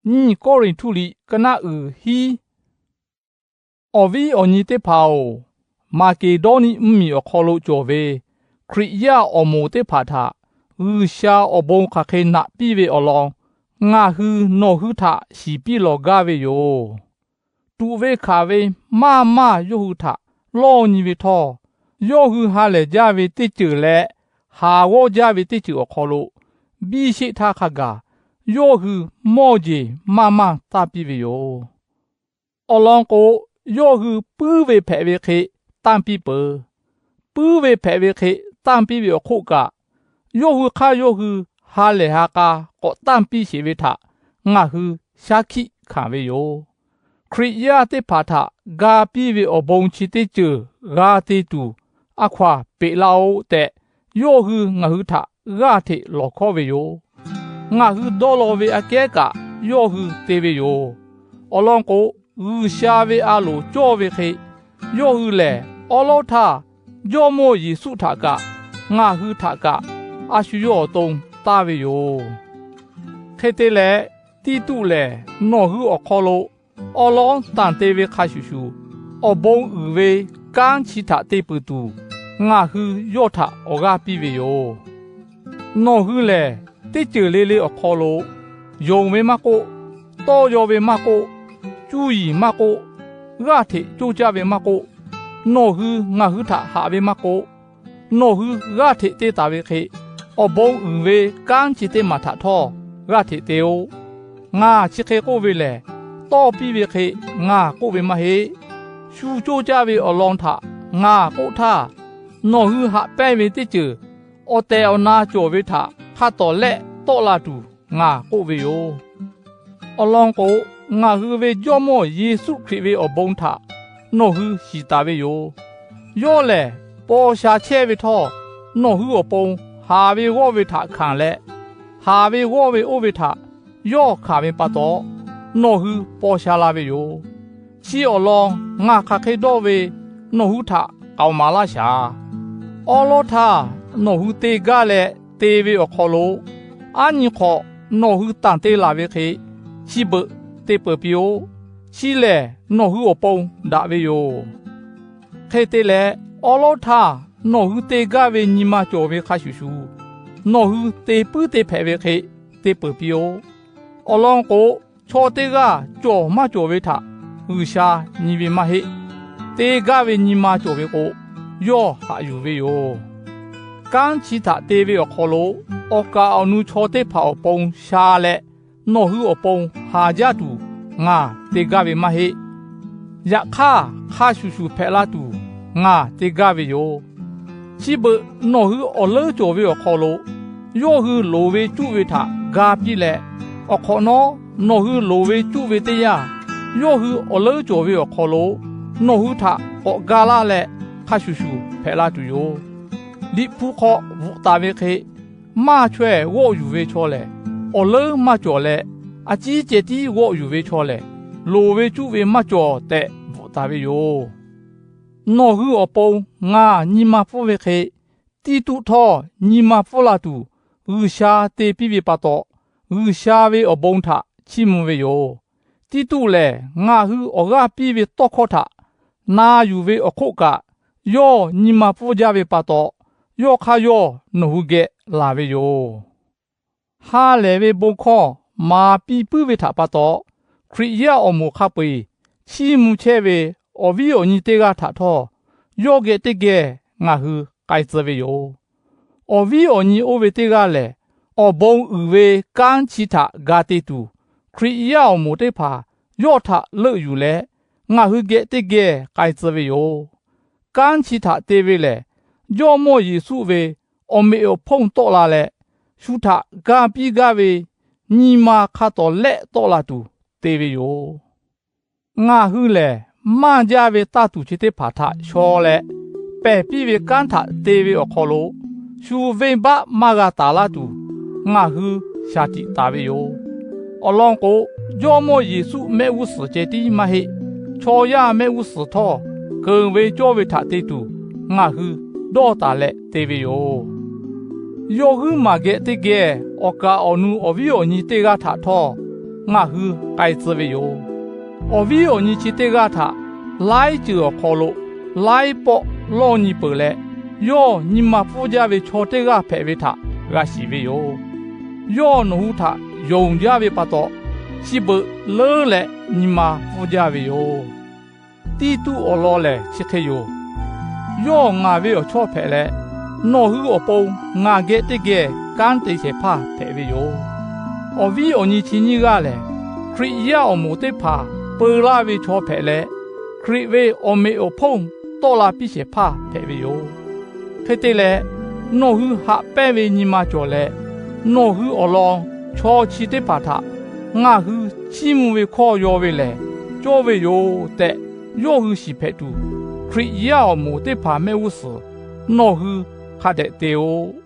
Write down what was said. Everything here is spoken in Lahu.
Nyiˇ Kawˇrenˍhtuˆ liꞈ ka naˆ uiˍ hiˉ. Awˬ viˉ awˬ nyi teˇ hpaˍ-oˬ, Maˍkeˍdawˇniˆ mvuhˇmiˬ awˬ hk'aw lo cawˬ ve Hkriꞈ yaˇ awˬ moˍ teˇ hpaˍ htaꞈ G'uiˬsha awˬ bon hk'aˬ hk'e naꞈ piˇ ve awˬ lawn, ngaˬ hui nawˬ hui htaꞈ shiˍ piˇ lawˬ gaˇ ve yoˬ. Tuꞈ ve hkanˍ ve maˇ maˇ yawˇ hui htaꞈ lawˇ nyi ve htawˇ, yawˇ hui ha lehˬ jaˇ ve teˇ ceuˬ leh haˍ g'awˇ jaˇ ve teˇ ceuˬ awˬ hk'aw lo biˇ sheˆ htaˇ hk'a gaˬ yawˇ hui mawˇ jeˬ maˇ maˇ tanˇ piˇ ve yoˬ. Awˬ lawn k'o, yawˇ hui puiˉ ve hpehꞈ ve hk'e tanˇ piˇ peuˬ. Puiˉ ve hpehꞈ ve hk'e tanˇ piˇ ve awˬ hk'oˆ kaꞈ, yawˇ hui hk'aˇ yawˇ hui ha lehˬ ha k'a k'awꞈ tanˇ piˇ sheˍ ve htaꞈ ngaˬ hui shaˉ hkiˆ hkanˍ ve yoˬ. Hkriꞈ yaˇ teˇ hpaˍ htaꞈ ga piˇ ve awˬ bon chi teˇ ceuˬ g'a te tuˬ, a hkaw-anˬ peꞈ laˇ-oˆ tehꞈ, yawˇ hui ngaˬ hui htaꞈ g'aˇ hteꞈ lawˬ hkawˉ ve yoˬ. Ngaˬ hui dawˇ law ve aꞈ kehˉ kaꞈ yawˇ hui te ve yoˬ. Awˬ lawn k'o, G'uiˬsha ve a loˍ cawˇ ve hk'e, yawˇ hui lehˬ awˉ lawˉ htaˇ Jawˇmawˇ Yeˍsuˆ htaꞈ kaꞈ ngaˬ hui htaꞈ kaꞈ a shu yawˇ awˬ to taˇ ve yoˬ. Hk'e te leh, Tiˇtuˆ lehˬ nawˬ hui awˬ hk'aw lo awˉ lawˉ tanˬ te ve hk'a shuˍ shuˍ, awˬ bon uiˍ ve kanˉ chi htaꞈ te peuˬ tuˬ, ngaˬ hui yawˇ htaꞈ awˬ g'aˇ piˇ ve yoˬ. Nawˬ hui lehˬ, teˇ ceuˬ le le awˬ hk'aw lo yonˍ ve maˇ k'oˆ, tawˇ yaw ve maˇ k'oˆ, cuˇ yiˍ maˇ k'oˆ, g'aˇ hteꞈ coˇ caˇ ve maˇ k'oˆ, nawˬ hui ngaˬ hui htaꞈ haꞈ ve maˇ k'oˆ, nawˬ hui g'aˇ hteꞈ te taˍ ve hk'e, awˬ bon uiˍ ve kanˉ chi teˇ maˬ htaꞈ htawˇ g'aˇ hteꞈ te-oˆ. Ngaˬ chi hk'e k'oˆ ve lehˬ, tawˇ piˇ ve hk'e ngaˬ k'oˆ ve maˇ heˆ. Shu coˇ caˇ ve awˬ lawn htaꞈ ngaˬ k'oˆ htaˇ, nawˬ hui haꞈ pehnˇ ve teˇ ceuˬ awˬ tehˬ awˬ na cawˬ ve htaꞈ hk'a tawˍ lehˆ tawˆ la tuˬ ngaˬ k'oˆ ve yoˬ. Awˬ lawn k'o, ngaˬ hui ve Jawˇmawˇ Yeˍsuˆ Hkriꞈ ve awˬ bon htaꞈ nawˬ hui shiˍ taˍ ve yoˬ. Yawˇ lehˬ, paw sha chehˇ ve htawˇ, nawˬ hui awˬ pon haˍ ve g'awˇ ve htaꞈ hkanˍ leh, haˍ ve g'awˇ ve oˇ ve htaꞈ yawˇ hkanˍ ve pa taw, nawˬ hui paw sha la ve yoˬ. Chi awˬ lawn ngaˬ hk'aˬ hk'e dawˇ ve, nawˬ hui htaꞈ k'aoˍ maˍ laˇ shaˍ. Awˉ lawˉ htaˇ nawˬ hui te gaˇ leh te ve awˬ hk'aw lo, aˉ nyi hk'awꞈ nawˬ hui tanˬ te laˬ ve hk'e, chi beuꞈ te peuˬ piˇ-oˆ. Chi lehˬ nawˬ hui awˬ pon daꞈ ve yoˬ. Hk'e te leh, awˉ lawˉ htaˇ nawˬ hui te gaˇ ve nyi ma cawˬ ve hk'a shuˍ shuˍ, nawˬ hui te puiˉ te hpehꞈ ve hk'e te peuˬ piˇ-oˆ. Awˬ lawn k'o, chaw teˇ g'aˇ cawˬ maˇ cawˬ ve htaꞈ G'uiˬsha nyi ve maˇ heˆ. Te gaˇ ve nyi ma cawˬ ve k'o, yawˇ haꞈ yuˬ ve yoˬ. Kanˉ chi htaꞈ te ve awˬ hk'aw lo, awˬ kaˍ awˬ nu chaw teˇ hpaˍ awˬ pon sha leh, nawˬ hui awˬ pon haˍ jaˇ tuˬ ngaˬ te gaˇ ve maˇ heˆ. Yaꞈ hk'aˇ, hk'a shuˍ shuˍ hpehꞈ la tuˬ ngaˬ te gaˇ ve yoˬ. Chi beuꞈ nawˬ hui awˬ leuˉ cawˬ ve awˬ hk'aw lo, yawˇ hui loˍ ve cuˆ ve htaꞈ ga piˇ leh, awˬ hk'awꞈ nawˉ nawˬ hui loˍ ve cuˆ ve teˇ yanˇ, yawˇ hui awˬ leuˉ cawˬ ve awˬ hk'aw lo nawˬ hui htaꞈ k'awꞈ ga laˇ leh, hk'a shuˍ shuˍ hpehꞈ la tuˬ yoˬ. Liꞈ hpu hk'aw bvuhꞈ taˍ ve hk'e, maˇ chaweh g'awˆ yuˬ ve chaw lehˬ, awˬ leuˉ maˇ cawˬ leh, a ciˉ ceh tiˉ g'awˆ yuˬ ve chaw lehˬ, loˍ ve cuˆ ve maˇ cawˬ tehꞈ bvuhꞈ taˍ ve yoˬ. Nawˬ hui awˬ pon ngaˬ nyi ma pfuhˇ ve hk'e, Tiˇtuˆ htawˇ nyi ma pfuhˇ la tuˬ G'uiˬsha te piˇ ve pa taw, G'uiˬsha ve awˬ bon htaꞈ chiˇ mvuh ve yoˬ. Tiˇtuˆ lehˬ, ngaˬ hui awˬ g'aˇ piˇ ve tawˇ hkawˇ htaꞈ na yuˬ ve awˬ hk'oˆ kaꞈ, yawˇ nyi ma pfuhˇ jaˇ ve pa taw, yawˇ hk'aˇ yawˇ nawˬ hui geh laˬ ve yoˬ. Ha lehˬ ve bon hkawˇ maˍ piˇ puiˉ ve htaꞈ pa taw, Hkriꞈ yaˇ awˬ moˍ hk'a peu-eˬ chiˇ mvuh chehˇ ve awˬ viˉ awˬ nyi teˇ g'aˇ htaꞈ htawˇ, yawˇ geh teˇ geh ngaˬ hui k'ai tcuh ve yoˬ. Awˬ viˉ awˬ nyi oˇ ve teˇ g'aˇ lehˬ, awˬ bon uiˍ ve kanˉ chi htaꞈ ga te tuˬ, Hkriꞈ yaˇ awˬ moˍ teˇ hpaˍ yawˇ htaꞈ leuˆ yuˬ leh, ngaˬ hui geh teˇ geh k'ai tcuh ve yoˬ. Kanˉ chi htaꞈ te ve lehˬ, Jawˇmawˇ Yeˍsuˆ ve awˬ meꞈ awˬ hponˇ tawˆ la leh, shu htaꞈ ga piˇ gaˇ ve nyi ma hk'a tawˍ lehˆ tawˆ la tuˬ te ve yoˬ. Ngaˬ hui lehˬ, maˇ jaˇ ve tanˇ tuˬ chi teˇ hpaˍ htaꞈ shaw leh, pehˬ piˇ ve kanˉ htaꞈ te ve awˬ hk'aw lo, shu venˇbaˆ maˇ g'a taˍ laˇ tuˬ, ngaˬ hui shaˍ tiꞈ taˍ ve yoˬ. Awˬ lawn k'o, Jawˇmawˇ Yeˍsuˆ mehˆ g'uˇ suhˍ ceh tiˉ maˇ heˆ. Chaw yaˇ mehˆ g'uˇ suhˍ htawˇ, keunˍ ve cawˇ ve htaꞈ te tuˬ, ngaˬ hui dawˇ taˍ leh te ve yoˬ. Yawˇ huiˉ maˬ geh teˇ geh awˬ kaˍ awˬ nu awˬ viˉ awˬ nyi teˇ g'aˇ htaꞈ htawˇ, ngaˬ hui k'ai tcuh ve yoˬ. Awˬ viˉ awˬ nyi chi teˇ g'aˇ htaꞈ laiˉ ceuˬ awˬ hk'aw lo laiˉ pawˆ lawˇ nyi peuˬ leh, yawˇ nyi ma pfuhˇ jaˇ ve chaw teˇ g'aˇ hpehꞈ ve htaꞈ g'a shiˍ ve yoˬ. Yawˇ nawˬ hui htaꞈ yonˍ jaˇ ve pa taw, chi beuꞈ leuˉ leh nyi ma pfuhˇ jaˇ ve yoˬ. Tiˇtuˆ awˬ lawn lehˬ chi hk'e yoˬ. Yawˇ ngaˬ ve awˬ chawˇ hpehꞈ leh, nawˬ hui awˬ pon ngaˬ geh teˇ geh kanˉ te shehˍ hpaˇ hpehꞈ ve yoˬ. Awˬ viˉ awˬ nyi chi nyiˇ g'aˇ lehˬ, Hkriꞈ yaˇ awˬ moˍ teˇ hpaˍ peu laˇ ve chaw hpehꞈ leh, Hkriꞈ ve awˬ meꞈ awˬ hponˇ tawˆ la piˇ shehˍ hpaˇ hpehꞈ ve yoˬ. Hk'e te leh, nawˬ hui haꞈ pehnˇ ve nyi ma cawˬ leh, nawˬ hui awˬ lawn chaw chi teˇ hpaˍ htaꞈ ngaˬ hui chiˇ mvuh ve hkawˇ yaw ve lehˬ cawˇ ve yoˬ tehꞈ, yawˇ hui shiˍ hpehꞈ tuˬ, Hkriꞈ yaˇ awˬ moˍ teˇ hpaˍ mehˆ g'uˇ suhˍ nawˬ hui hk'a dehꞈ te-o.